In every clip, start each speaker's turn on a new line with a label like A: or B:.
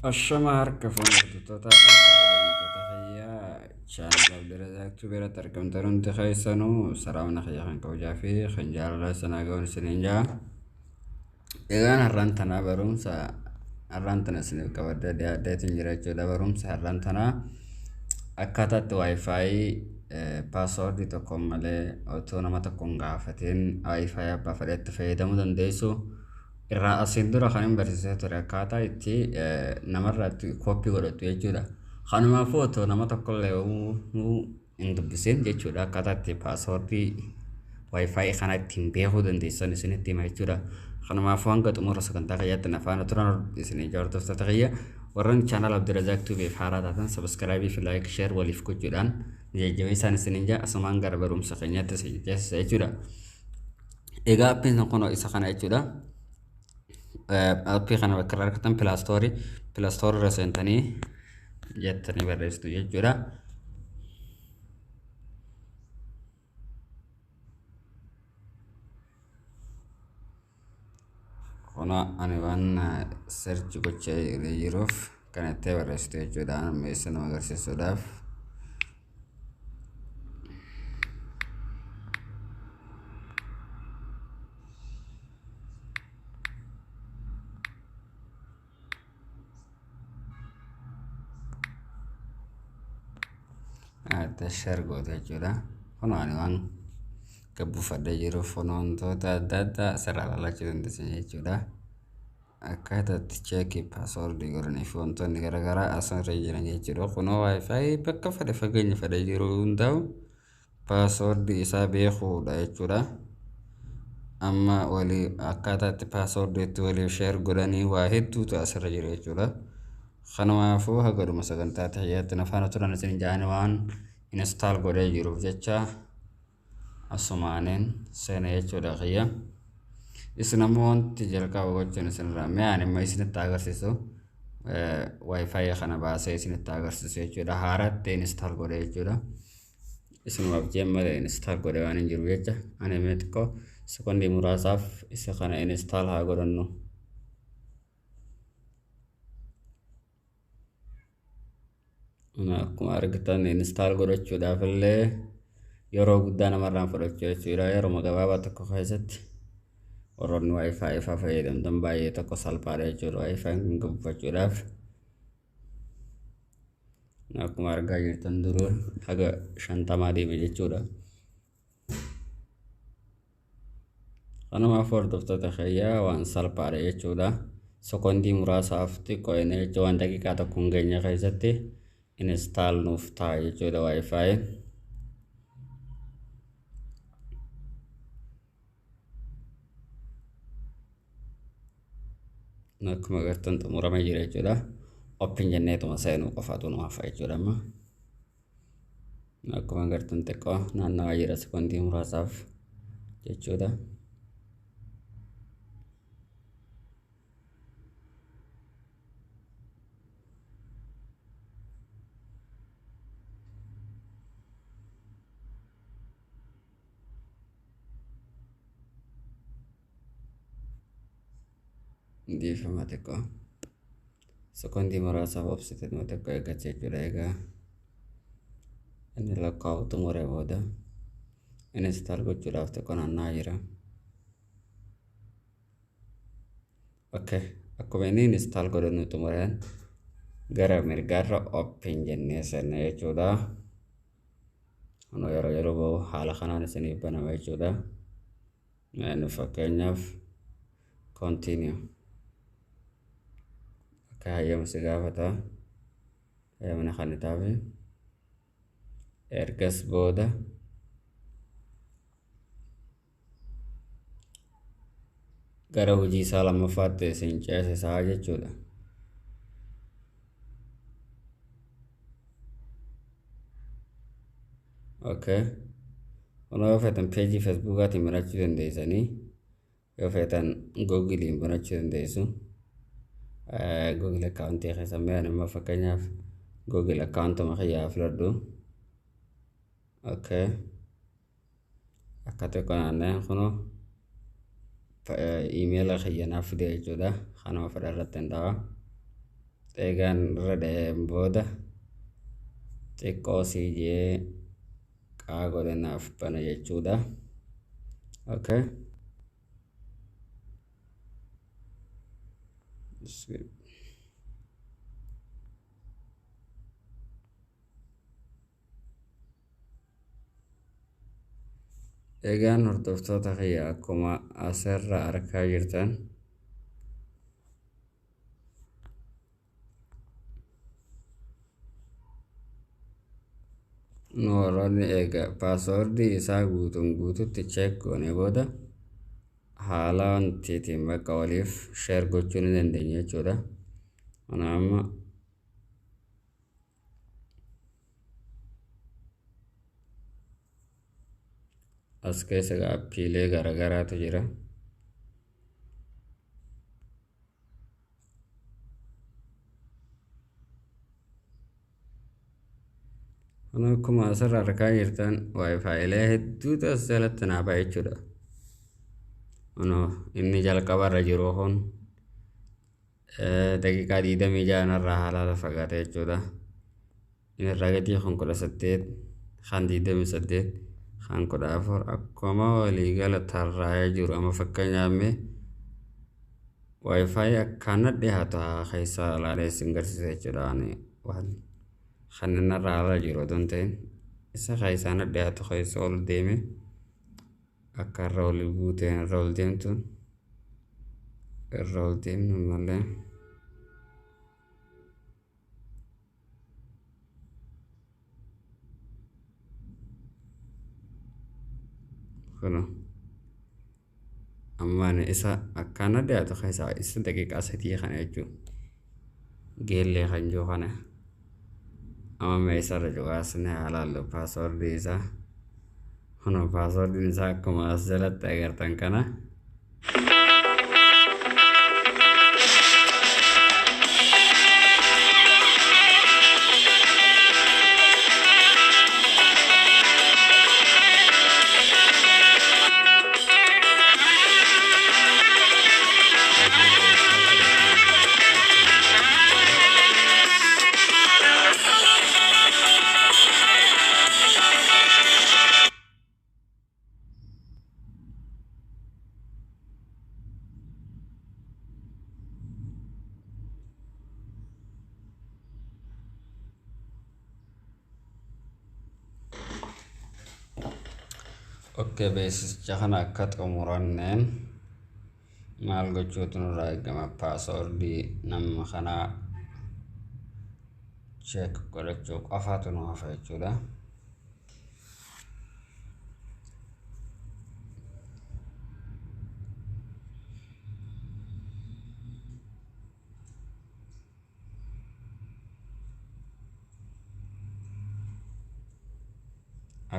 A: Ashama harka fuune hordoftoota fi kabajamtoota kiyyaa chaanala Abdirazaaq Tubeeratti argamtan hundi keessanuu salaamna kiyya kan kabajaa fi kan jaalala sanaa ga'uun isiniin ja'a. Egaan har'aan tanaa barumsa har'aan tana isiniif qabadhee dhiyaadheetiin jira jechuudha. Barumsa har'aan tanaa akkaataa itti WiFi passwordii tokkoon malee otoo nama tokkoon gaafatiin WiFi abbaa fedhetti fayyadamuu dandeessu. Irraa asiin dura kan hin barsiisee ture akkaataa itti namarraa itti copy godhattu jechuudha. Kanumaafuu otoo nama tokkollee hin dubbisin jechuudha akkaataa itti passwordii WiFi kana ittiin beekuu dandeessan isinitti hima jechuudha. Kanumaafuu hanga xumura sagantaa kiyyaatti na faana turan isinii hordoftoota kiyya. Warreen chaanala Abdirazaaq Tubeef haaraa taatan subscribe fi like, share waliif gochuudhaan jajjabeessaan isiniin jaa asumaan gara barumsa keenyaatti isin ceesisa jechuudha. Egaa appiin kun isa kana jechuudha. Appii kana bakka irraa argattan Play Store, Play Store irra seentanii jettanii barreessitu jechuudha. Kun ani waan search gochaa jiruuf kan itti barreessitu jechuudha. Amma isin agarsiisuudhaaf. Share goote jechuudha. Kun ani waan gabbuufadhee jiruuf kun wantoota adda addaa asirraa ilaalachuu dandeessan jechuudha. Akkaataa itti check passwordii godhanii fi wantoonni garaagaraa asirra jiran jechuudha. Kunoo WiFi bakka fedhe fageenya fedhe jiru hundaa'u passwordii isaa beekuudha jechuudha. Amma walii akkaataa itti passwordii itti waliif share godhanii waa hedduutu asirra jira jechuudha. Kanumaafuu haga dhuma sagantaa kiyyaatti na faana turan isin jaani waan install godhee jiruuf jecha asumaaniin seena jechuudha kiyya. Isin ammoo wanti jalqaba gochuun isinirraa mee ani immoo isinitti agarsiisu WiFi kana baasee isinitti agarsiisu jechuudha. Haaratti install godhee jechuudha. Isinumaaf jeen malee install godhee waan hin jiru jecha ani mee xiqqoo sekondii muraasaaf isa kana install haa godhannu. Akkuma argitan install godhachuudhaaf illee yeroo guddaa namarraan fudhachuu jechuudha. Yeroo gabaabaa tokko keessatti warroonni WiFi ifaa fayyadamtan baay'ee tokko salphaadha jechuudha. WiFi kun gabbufachuudhaaf. Akkuma argaa jirtan duruu haga 50 deeme jechuudha. Kanumaaf hordoftoota kiyyaa waan salphaadha jechuudha. Sekondii muraasaaf xiqqoo inni jechuun waan daqiiqaa tokko hin geenye keessatti install nuuf ta'a jechuudha WiFi. Akkuma agartan xumuramee jira jechuudha. Open jenneetuma seenuu qofaatu nu hafa jechuudha amma. Akkuma agartan xiqqoo naannawaa jira sekondii muraasaaf jechuudha. Dhiifama xiqqoo. Sekondii muraasaaf obsite xiqqoo eeggachuu jechuudha. Egaa inni lakkaa'u xumuree booda install gochuudhaaf xiqqoo naanna'aa jira. Okay. Akkuma inni install godhannu xumureen gara mirgaarra open jennee seenna jechuudha. Kunoo yeroo yeroo bahu haala kanaan isiniif banama jechuudha. Fakkeenyaaf continue. Akka hayyama si gaafata. Hayyamni kan itaafi. Ergas booda gara hojii isaa lammaffaatti isin ceesisaa jechuudha. Okay. Kunoo yoo feetan peejii Facebookaatiin banachuu dandeessanii yoo feetan Googleiin banachuu dandeessu. Google accountii keessa mee ani immoo fakkeenyaaf Google accountuma kiyyaa filadhu. Okay. Akka xiqqoo naanna'een kunoo emaila kiyya naaf fide jechuudha. Kanuma fedha irratti hin dhawa. Eegaan irra dha'een booda xiqqoo sii jee qaa godhe naaf bana jechuudha. Okay. Egaan hordoftoota kiyya, akkuma asirra argaa jirtan, nu warroonni eega passwordii isaa guutuun guututti check goone booda haala wantiitiin bakka waliif share gochuu ni dandeenya jechuudha. Kana amma as keessa appiilee garaagaraatu jira. Kun akkuma asirra argaa jirtan WiFiilee hedduutu as jalatti naa ba'a jechuudha. Kunoo inni jalqabarra jiru kun daqiiqaa 26 irraa halaala fagaate jechuudha. Inni irraa gadii kun 18, kan 28, kan 14 akkuma waliigala tarraa'ee jiru. Amma fakkeenyaaf mee WiFi akkaana dhiyaatu haa keessaa ilaalee isin garsiisa jechuudha. Ani waan kan inni irraa ala jiru otoo hin ta'in isa keessaa na dhiyaatu keessa ol deeme akka irra ol guuteen irra ol deemtuun irra ol deemnu malee. Kunoo amma ani isa akkaana dhiyaatu keessaa isa daqiiqaa 3 kana jechuudha. Geellee kan jiru kana. Amma mee isarra cuqaasnee haa ilaallu passwordii isaa. Kunoo passwordiin isaa akkuma as jalatti agartan kana. Okay, beeksisicha kana akka xumuranneen maal gochuutu nurraa eegama? Passwordii nama kanaa check godhachuu qofaatu nu hafa jechuudha.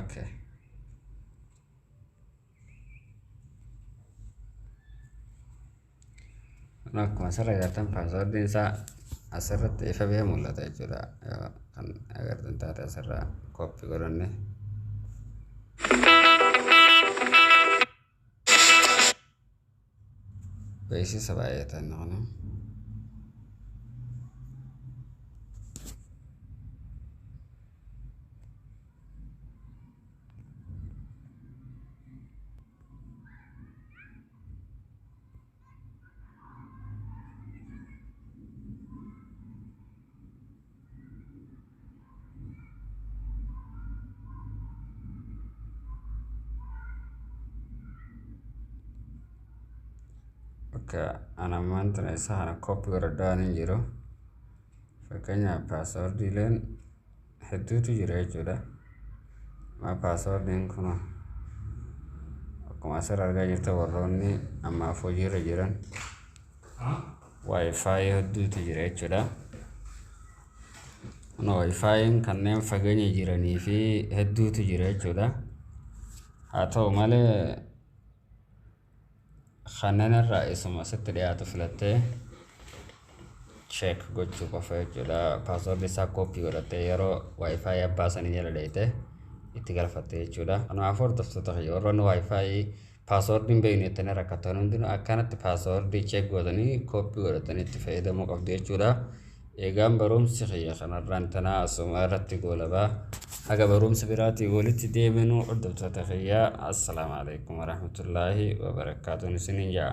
A: Okay. Akkuma asirra agartan passwordiin isaa asirratti ifa ba'ee mul'ata jechuudha. Kan agartan taate asirraa copy godhanne. Beeksisa baay'atan kun. Akka ana ammaan tana isa kana copy godhadhaa waan hin jiru. Fakkeenyaaf passwordiileen hedduutu jira jechuudha. Amma passwordiin kun akkuma asirra argaa jirtan warroonni ammaaf hojiirra jiran WiFi hedduutu jira jechuudha. Kun WiFiin kanneen fageenya jiranii fi hedduutu jira jechuudha. Haa ta'u malee kanneen irraa isuma sitti dhiyaatu filattee check gochuu qofa jechuudha. Passwordii isaa copy godhattee yeroo WiFi abbaa sanii jala dheeyite itti galfatte jechuudha. Kanaafuu hordoftoota kiyya, warroonni WiFi passwordii hin beekne jettanii rakkatan hundinuu akkanatti passwordii check godhanii copy godhatanii itti fayyadamuu qabdu jechuudha. Eegaan barumsi kiyya kanarraan tanaa asuma irratti goolabaa. Haga barumsa biraatii walitti deebinu, hordoftoota kiyyaa, assalaamu alaikum warahmatullaahi wabarakaatuun isiniin jaa.